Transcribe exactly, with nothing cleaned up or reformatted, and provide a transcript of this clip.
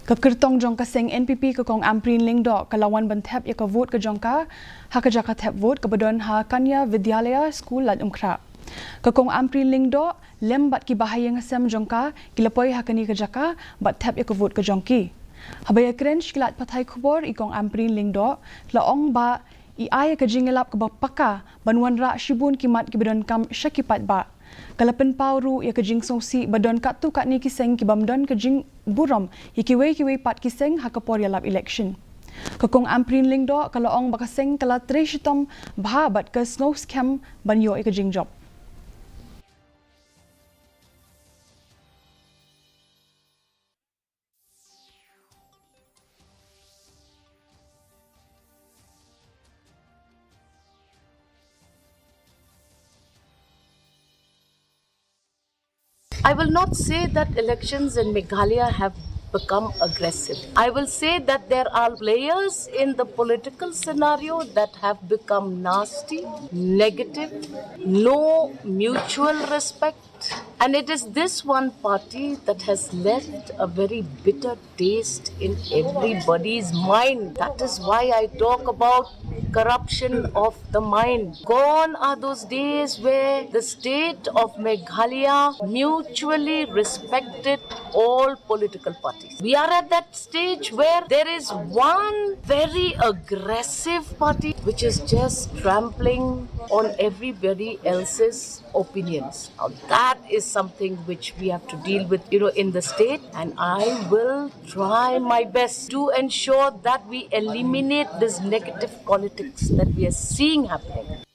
Ka kyrtong jong ka seng N P P ka Kong Ampareen Lyngdoh ka la wan ban thep ïa ka vote ka jong ka ha ka jaka thep vote kaba don ha Kanya Vidyalaya School Laitumkhrah. Ka Kong Ampareen Lyngdoh lem bad ki bahaïing hasem jong ka ki la poi ha kane ka jaka bad thep ïa ka vote ka jong ki. Haba ïakren sha ki lad pathai khubor, i Kong Ampareen Lyngdoh la ong ba i ai ïa ka jingïalap kaba paka ban wanrah shibun ki mat kiba donkam sha ki paidbah. Ka la pynpaw ruh ïa ka jingsngewsih ba don katto katne ki seng ki bym don ka jingburom ïa kiwei kiwei pat ki seng ha ka por ïalap election. Ka Kong Ampareen Lyngdoh ka la ong ba ka seng ka la trei shitom bha bad ka sngewskhem ban ïoh ïa ka jingjop. I will not say that elections in Meghalaya have become aggressive. I will say that there are players in the political scenario that have become nasty, negative, no mutual respect. And it is this one party that has left a very bitter taste in everybody's mind. That is why I talk about corruption of the mind. Gone are those days where the state of Meghalaya mutually respected all political parties. We are at that stage where there is one very aggressive party which is just trampling on everybody else's opinions. Now, that is something which we have to deal with, you know, in the state, and I will try my best to ensure that we eliminate this negative politics that we are seeing happening.